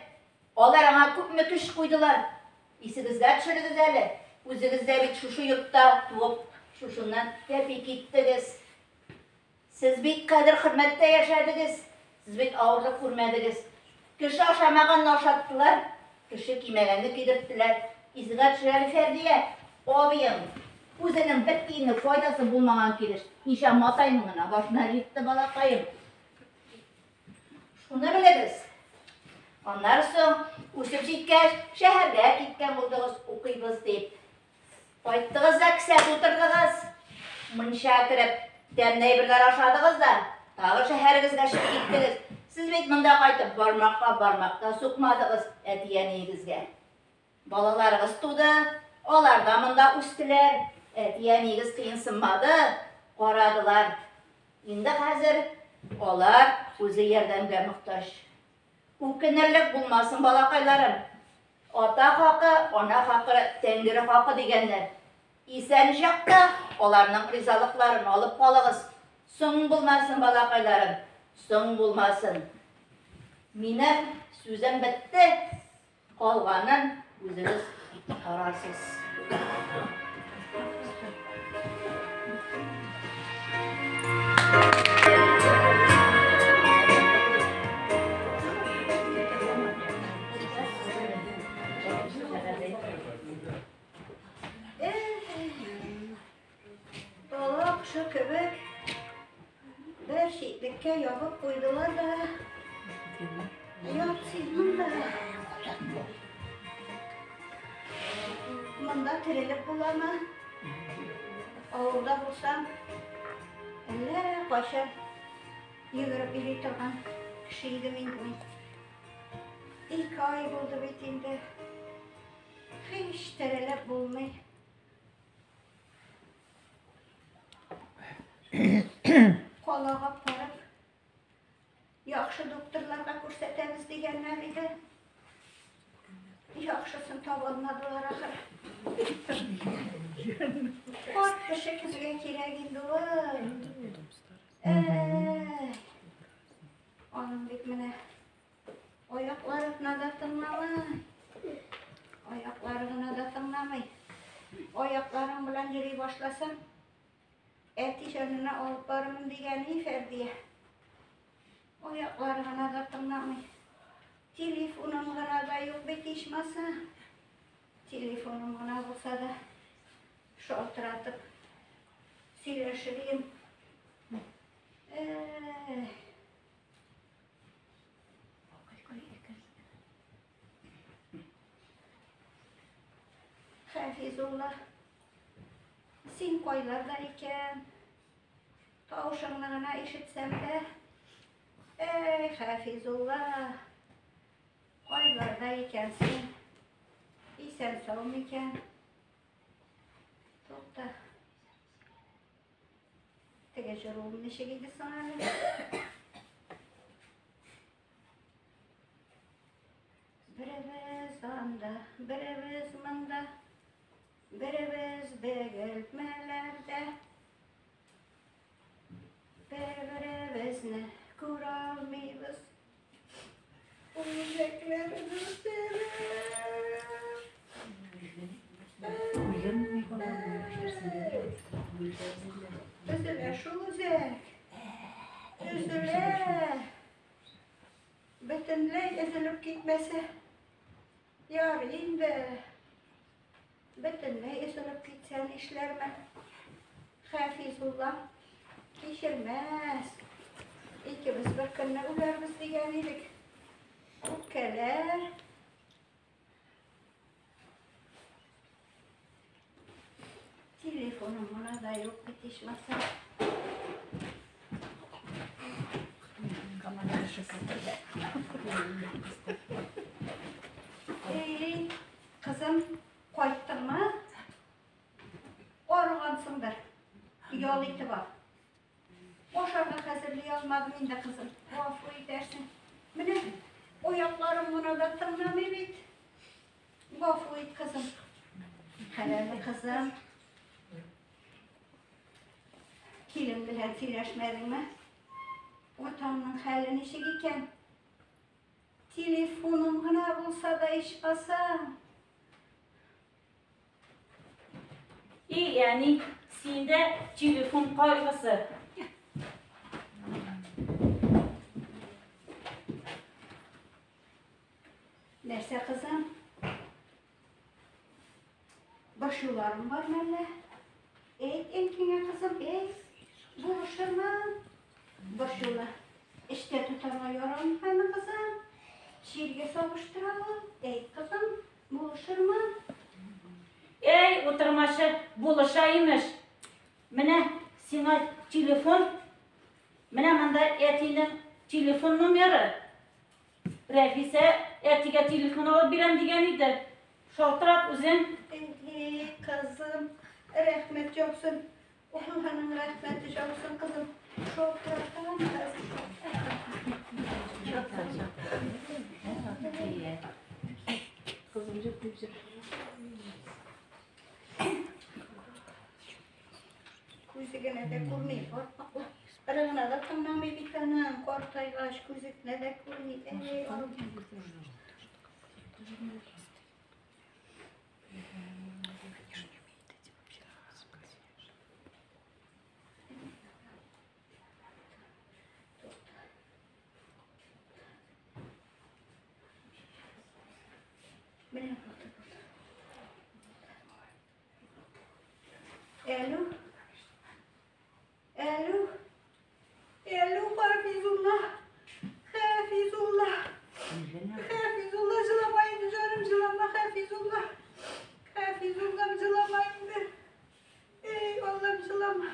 [SPEAKER 1] Алар аңа күпме көч куйдылар. Исегезгә төшерегез әле, үзегез дә бит шушы йортта туып, шушыннан тәпи киттегез. Сез бит кадер-хөрмәттә яшәдегез, сез бит авырлык күрмәдегез. Кеше ашамаганны ашаттылар, кеше кимәгәнне кидерттеләр. Исегә төшер әле, Фәрдия, абыең үзенең бер тиенлек файдасы булмаган килеш, ничә матайның гына башына җитте, балакаем. Шуны белегез. Аннары соң, үсеп җиткәч, шәһәргә киткән булдыгыз, укыйбыз дип. Кайттыгыз да кесә тутырдыгыз. Мунча кереп, тәмле әйберләр ашадыгыз да, тагы шәһәрегезгә чыгып киттегез. Сез бит монда кайтып бармакка бармак та сукмадыгыз әти-әниегезгә. Балаларыгыз туды. Алар да монда үстеләр. Әти-әниегез кыенсынмады, карадылар. Инде хәзер алар үзе ярдәмгә мохтаҗ. Үкенерлек булмасын, балакайларым. Ата хакы, ана хакы, тәңре хакы дигәннәр. Исән чакта аларның ризалыкларын алып калыгыз. Соң булмасын, балакайларым, соң булмасын. Минем сүзем бетте, калганын үзегез карарсыз.
[SPEAKER 2] Бала кошы кебек бер читлеккә ябып куйдылар да, ят син монда. Монда терелеп буламы? Авылда булсам, әллә кайчан йөгереп йөри торган кеше идем инде мин. Ике ай булды бит инде. Һич терелеп булмый. Калага барып, яхшы докторларга күрсәтәбез дигәннәр иде. Яхшысын таба алмадылар ахыр. Карт кеше кемгә кирәк инде ул? Әй, аның бит менә аяклары гына да тыңламый. Аяклары гына да тыңламый. Аякларың белән йөри башласаң, әти җанына алып барырмын дигән Фәрдия. Аяклары гына да тыңламый. Телефоным гына да юк бит ичмаса. Телефоным гына булса да шалтыратып сөйләшер идем. Әй. Хәфизулла, син кайларда икән? Тавышыңны гына ишетсәм дә. Әй, Хәфизулла, кайларда икән син? Исән сау микән? Тукта. Теге җыруым ничек иде соң әле? Беребез анда, беребез монда, беребез Бөгелмәләрдә. Бер-беребезне күрә алмыйбыз. Үзәкләребез өзелә шул үзәк. Өзелә. Бөтенләй өзелеп китмәсә, ярый инде. Бөтенләй өзелеп китсә нишләрмен? Хәфизулла кичермәс. Икебез бер көнне үләрбез дигән идек. Үпкәләр. Телефоным гына да юк бит ичмаса. Эй, кызым, кайттыңмы? Арыгансыңдыр. Ял итеп ал. Ашарга хәзерли алмадым инде, кызым. Гафу итәрсең. Менә аякларым гына да тыңламый бит. Гафу ит, кызым. Хәләл кызым. Килен белән сөйләшмәдеңме? Атаңның хәле ничек икән? Телефоным гына булса да ичмаса.
[SPEAKER 6] И, әни, синдә телефон кайгысы.
[SPEAKER 2] Нәрсә, кызым? Борчуларың бар мәллә? Әйт әнкәңә, кызым, әйт. Булышырмын. Борчуны эчтә тотарга ярамый, кызым. Чиргә сабыштыра ул. Әйт, кызым, булышырмын.
[SPEAKER 6] Әй, утырмачы, булыша имеш. Менә сиңа телефон. Менә монда әтинең телефон номеры. Рәфисә әтигә телефон алып бирәм дигән иде. Шалтырат үзең.
[SPEAKER 2] Әй, кызым, рәхмәт яусын. Алланың рәхмәте яусын, кызым. Шалтыратам хәзер.
[SPEAKER 1] Кызым җыр дип җыр.
[SPEAKER 2] Күзе генә дә күрми. Бер генә дә тыңламый бит аның. Картайгач күзе генә дә күрми. Әй, Аллам. Менә булды, булды. Әлү. Әлү. Әлү, Хафизулла. Хафизулла. Хафизулла, җылама инде, җаным, җылама, Хафизулла. Хафизуллам, җылама инде. Эй, Аллам, җылама.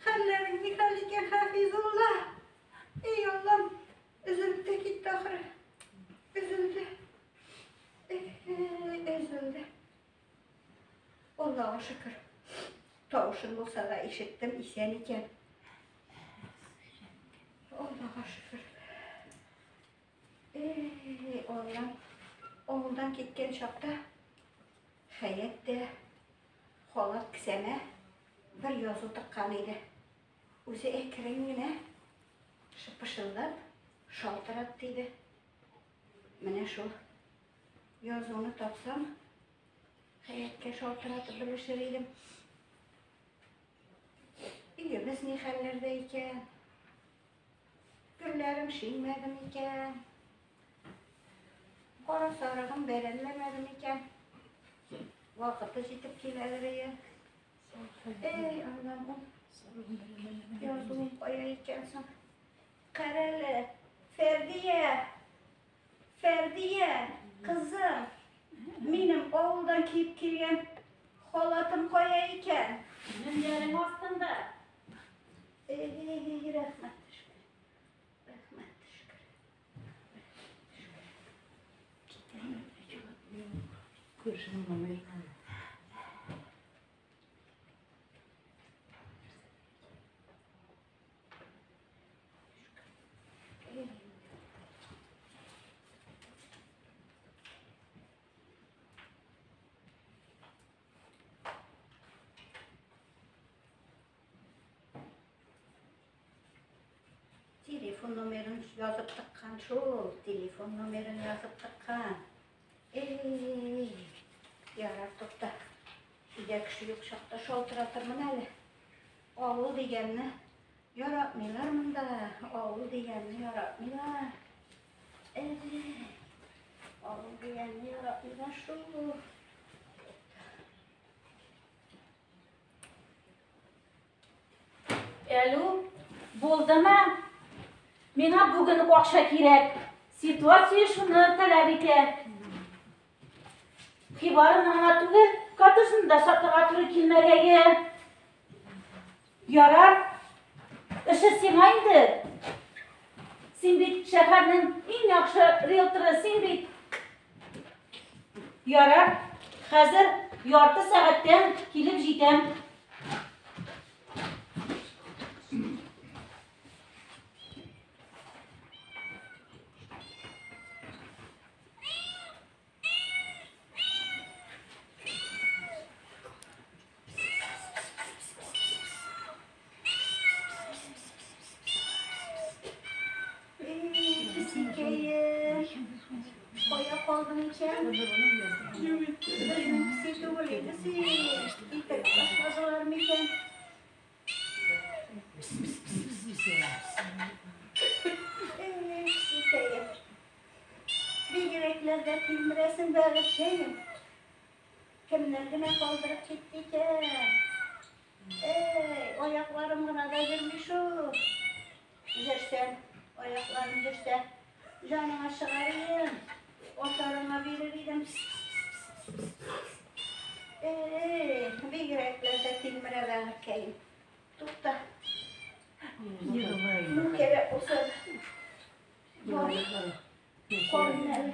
[SPEAKER 2] Хәлләрең ни хәл икән, Хафизулла? Эй, Аллам, өзелеп тә китте ахыры. Өзелде. Эй, өзелде. Аллага шөкер. Тавышын булса да ишеттем, исән икән. Аллага шөкер. Эй, Аллам, авылдан киткән чакта Хәят тә халат кесәмә бер язу тыккан иде. Үзе әкрен генә пышылдап шалтырат диде. Менә шул язуны тапсам, Хәяткә шалтыратып белешер идем. Өебез ни хәлләрдә икән? Гөлләрем шиңмәде микән? Кара сарыгым бәрәнләмәде микән? Вакыты җитеп киләдер ие. Эй, Аллам, ул язуым кая икән соң? Карале, Фәрдия! Фәрдия, кызым, минем авылдан киеп килгән халатым кая икән?
[SPEAKER 6] Мендәрең астында.
[SPEAKER 2] Эй, рәхмәт, шөкер. Рәхмәт, шөкер.
[SPEAKER 1] Күршенең номерын.
[SPEAKER 2] Телефон номерын язып тыккан шул, телефон номерын язып тыккан. Эй, ярар, тукта. Өйдә кеше юк чакта шалтыратырмын әле. Авыл дигәнне яратмыйлар монда, авыл дигәнне яратмыйлар. Эй, авыл дигәнне яратмыйлар шул.
[SPEAKER 6] Әлү, булдымы? Миңа бүген үк акча кирәк. Ситуация шуны таләп итә. Хибарны гына түгел, коттеджны да сатырга туры килмәгәе. Ярар, эше сиңа инде. Син бит шәһәрнең иң яхшы риэлторы, син бит. Ярар, хәзер ярты сәгатьтән килеп җитәм.
[SPEAKER 2] Эй, песикәем, кая калдың икән? Безнең песи түгел инде син. Итеп ташладылар микән? Эй, песикәем. Бигрәкләр дә тилмерәсең, бәгырькәем. Кемнәр генә калдырып китте икән? Эй, аякларым гына да йөрми шул. Йөрсәм, аякларым йөрсә, җаныңа чыгар идем, ашарыңа бирер идем. Эй, бигрәкләр дә тилмерә бәгырькәем. Тукта. Ну, кирәк булса, бар, карыйм әле.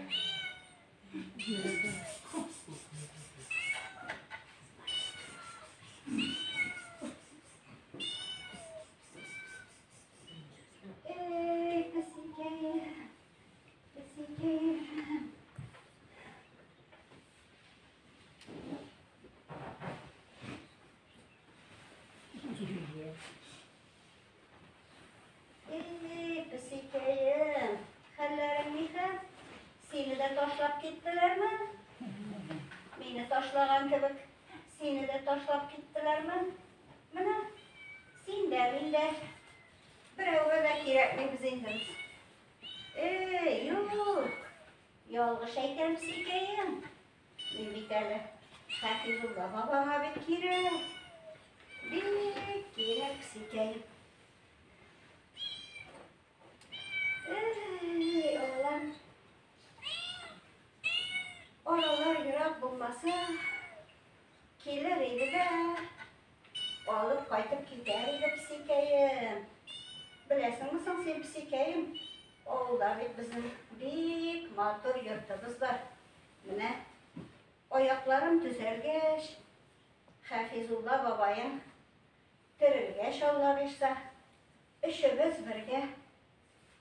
[SPEAKER 2] ташлаган кебек, сине дә ташлап киттеләрме? Менә син дә, мин дә берәүгә дә кирәкмибез инде без. Эй, юк, ялгыш әйтәм, песикәем. Мин бит әле Хафизулла бабаңа бик кирәк. Бик кирәк, песикәем. Эй, Аллам. Аралар ерак булмаса, килер иде дә, алып кайтып китәр иде, песикәем. Беләсеңме соң син, песикәем, авылда бит безнең бик матур йортыбыз бар. Менә аякларым төзәлгәч, Хафизулла бабаең терелгәч, Алла бирса, өчебез бергә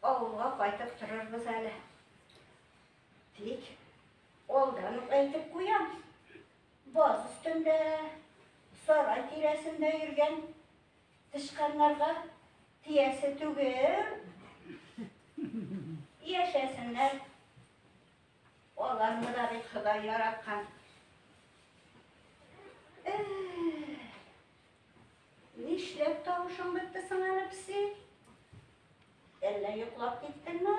[SPEAKER 2] авылга кайтып торырбыз әле. Тик алдан ук әйтеп куям, баз өстендә, сарай тирәсендә йөргән тычканнарга тиясе түгел. Яшәсеннәр. Аларны да бит Ходай яраткан. Нишләп тавышың бетте соң әле, песи? Әллә йоклап киттеңме?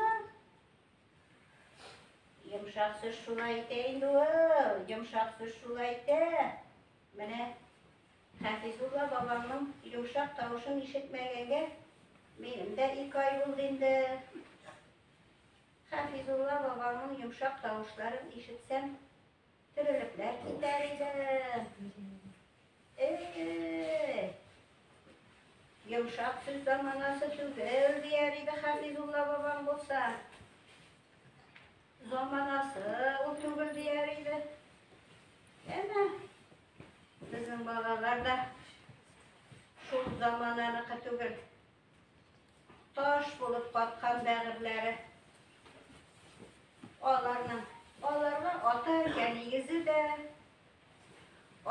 [SPEAKER 2] Йомшак сүз шулай итә инде ул, йомшак сүз шулай итә. Менә Хафизулла бабаңның йомшак тавышын ишетмәгәнгә минем дә 2 ай булды инде. Хафизулла бабаңның йомшак тавышларын ишетсәм, терелепләр китәр идем. Эй, йомшак сүз заманасы түгел, дияр иде Хафизулла бабаң булса. Заманасы ул түгел, дияр иде. Әмма безнең балалар да шул замананыкы түгел. Таш булып каткан бәгырьләре. Аларның, аларга ата-әнкә нигезе дә,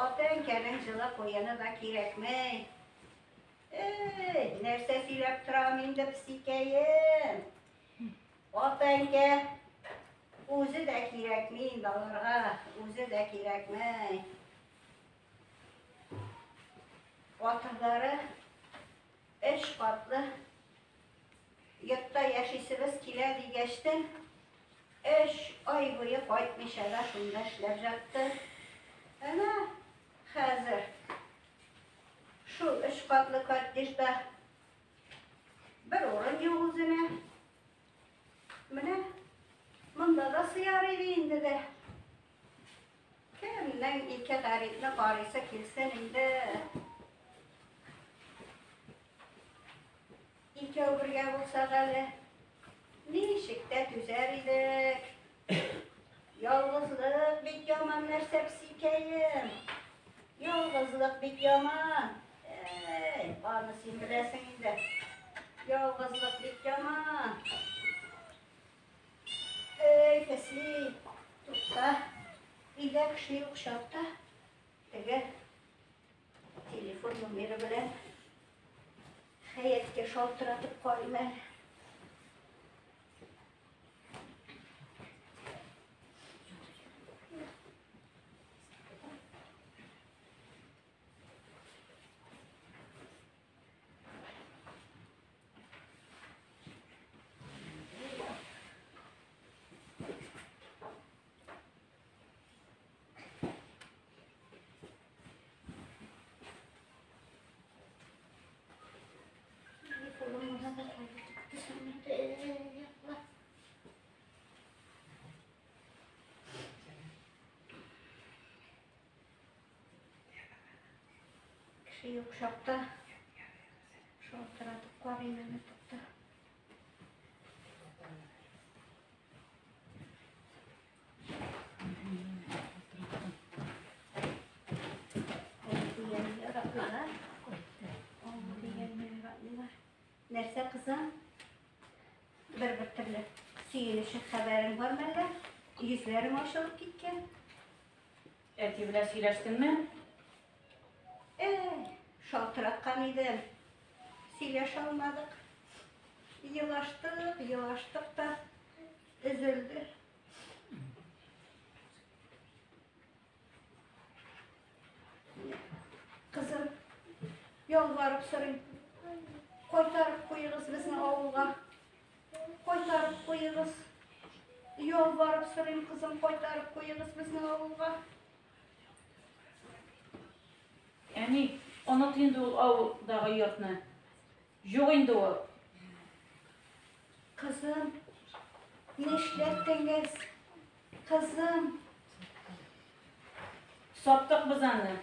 [SPEAKER 2] ата-әнкәнең җылы куены да кирәкми. Эй, нәрсә сөйләп торам инде, песикәем? Ата-әнкә үзе дә кирәкми инде аларга, үзе дә кирәкми. Аталары өч катлы йортта яшисебез килә дигәчтен, 3 ай буе кайтмыйча да шунда эшләп жатты. Әнә хәзер шул 3 катлы коттеджда бер урын юк үзенә. Менә монда да сыяр иде инде дә. Кемнең ике гарипне карыйсы килсен инде. Икәү бергә булсак әле, ничек тә түзәр идек. Ялгызлык бик яман нәрсә, песикәем. Ялгызлык бик яман. Эй, аны син беләсең инде. Ялгызлык бик яман. Эй, песи, тукта. Өйдә кеше юк чакта теге телефон номеры белән Хәяткә шалтыратып карыйм әле. Кеше юк чакта шалтыратып карыйм әле, тукта. Нәрсә, кызым? Бер-бер төрле сөенечле хәбәрең бар мәллә? Йөзләрең ачылып киткән.
[SPEAKER 6] Әти белән сөйләштеңме?
[SPEAKER 2] Эй, шалтыраткан идем. Сөйләшә алмадык. Елаштык, елаштык та өзелде. Кызым, ялварып сорыйм. Кайтарып куегыз безне авылга. Кайтарып куегыз. Ялварып сорыйм, кызым, кайтарып куегыз безне авылга.
[SPEAKER 6] Әни, оныт инде ул авылдагы йортны. Юк инде ул.
[SPEAKER 2] Кызым, нишләттеңез? Кызым.
[SPEAKER 6] Саттык без аны.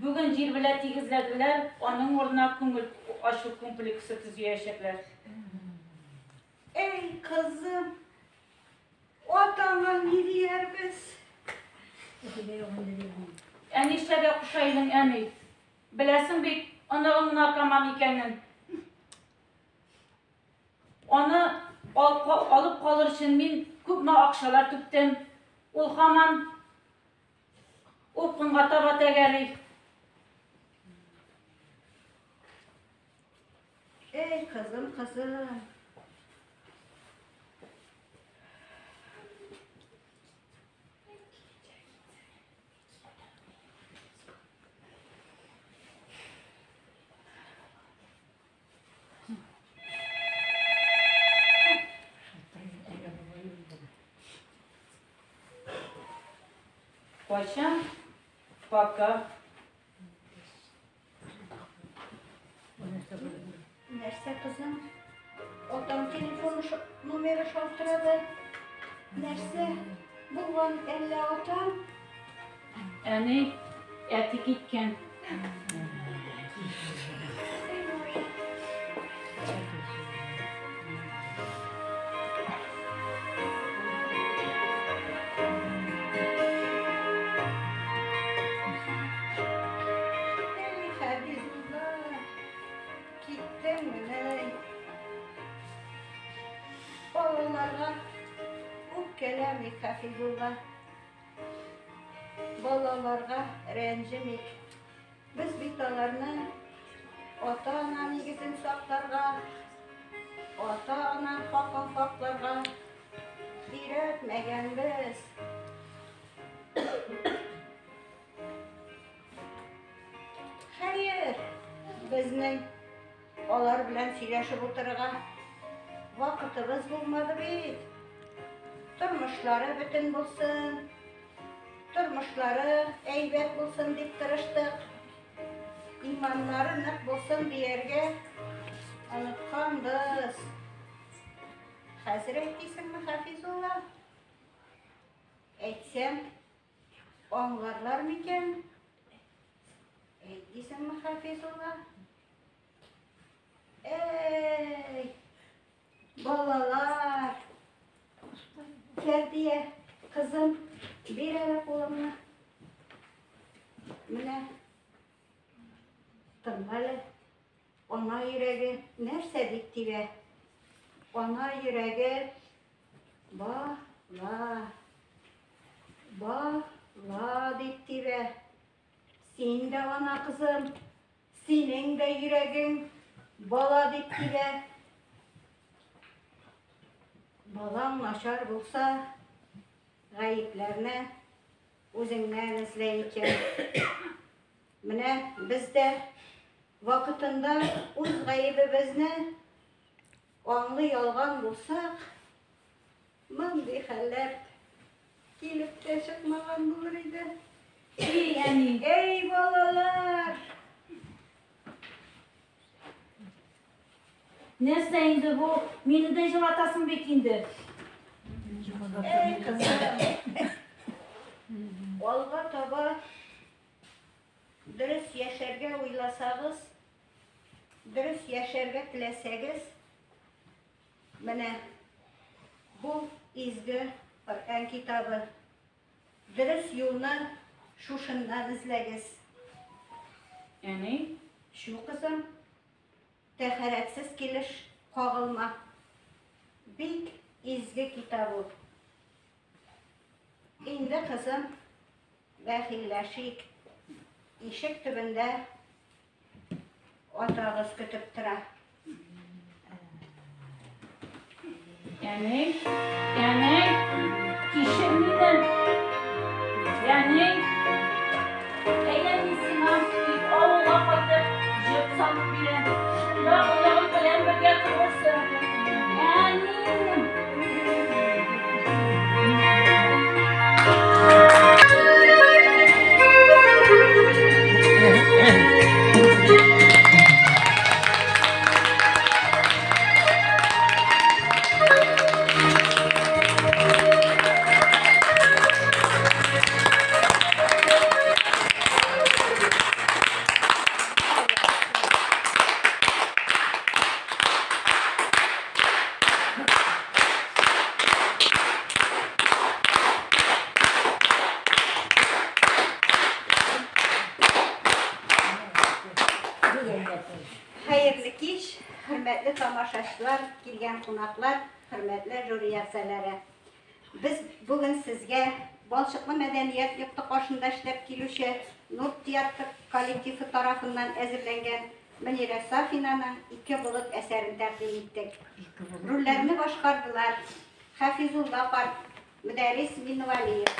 [SPEAKER 6] Бүген җир белән тигезләделәр, аның урынына күңел ачу комплексы төзиячәкләр.
[SPEAKER 2] Эй, кызым, атаңа ни диярбез?
[SPEAKER 6] Ә нишләргә куша идең, әни? Беләсең бит, оныгың наркоман икәнен. Аны алып калыр өчен мин күпме акчалар түктем. Ул һаман упкынга таба тәгәри.
[SPEAKER 2] Эй, кызым, кызым.
[SPEAKER 6] Кайчан? Пока.
[SPEAKER 2] Нәрсә, кызым? Атаң телефоны номеры шалтырады. Нәрсә булган әллә атаң?
[SPEAKER 6] Әни, әти киткән.
[SPEAKER 2] Эй, Хәбизулла, киттеңмени? Балаларга үпкәләмик, Хафизулла. Балаларга рәнҗемик. Без бит аларны ата-ана нигезен сакларга, ата-ана хакын хакларга өйрәтмәгәнбез. Хәер, безнең алар белән сөйләшеп утырырга вакытыбыз булмады бит. Тормышлары бөтен булсын, тормышлары әйбәт булсын дип тырыштык. Иманнары нык булсын дияргә онытканбыз. Хәзер әйтисеңме, Хафизулла? Әйтсәм, аңларлар микән? Әйт дисеңме, Хафизулла? Эй, балалар! Фәрдия, кызым, бир әле кулыңны. Менә, тыңла әле. Ана йөрәге нәрсә дип тибә? Ана йөрәге бала, бала дип тибә. Син дә ана, кызым, синең дә йөрәгең бала дип тибә. Балаң начар булса, гаепләрне үзеңнән эзлә икән. Менә без дә вакытында үз гаебебезне аңлый алган булсак, мондый хәлләр килеп тә чыкмаган булыр иде.
[SPEAKER 6] Эй, әни.
[SPEAKER 2] Эй, балалар!
[SPEAKER 6] Нәрсә инде бу? Мине дә җылатасың бит инде.
[SPEAKER 2] Эй, кызым. Алга таба дөрес яшәргә уйласагыз, дөрес яшәргә теләсәгез, менә бу изге Коръән китабы. Дөрес юлны шушыннан эзләгез.
[SPEAKER 6] Әни?
[SPEAKER 2] Чү, кызым, тәһарәтсез килеш кагылма. Бик изге китап ул. Инде, кызым, бәхилләшик. Ишек төбендә атагыз көтеп тора.
[SPEAKER 6] Әни, әни, кичер мине. Әни, әйдә мин сиңа авылга
[SPEAKER 2] Хәерле кич, хөрмәтле тамашачылар, килгән кунаклар, хөрмәтле жюри әгъзалары. Без бүген сезгә Балчыклы мәдәният йорты каршында эшләп килүче Нур театр коллективы тарафыннан әзерләнгән Мөнирә Сафинаның Ике болыт әсәрен тәкъдим иттек. Рольләрне башкардылар Хафизулла карт, Мөдәррис Минневәлиев.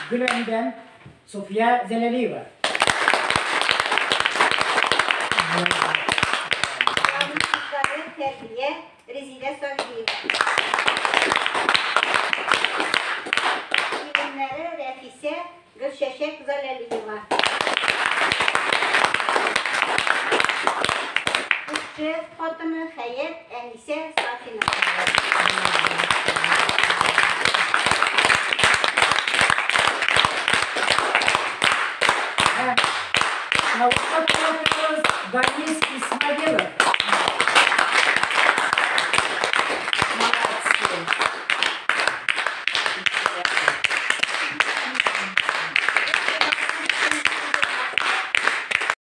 [SPEAKER 3] Гөләндәм, Суфия Зәләлиева.
[SPEAKER 2] Главный кызлары Фәрдия, Резидә Савелиева. Киленнәре Рәфисә, Гөлчәчәк Залялиева. Күрше хатыны Хәят, Әнисә Сафина.
[SPEAKER 3] Һәм тавышка пилотыбыз Данис Исмагилов.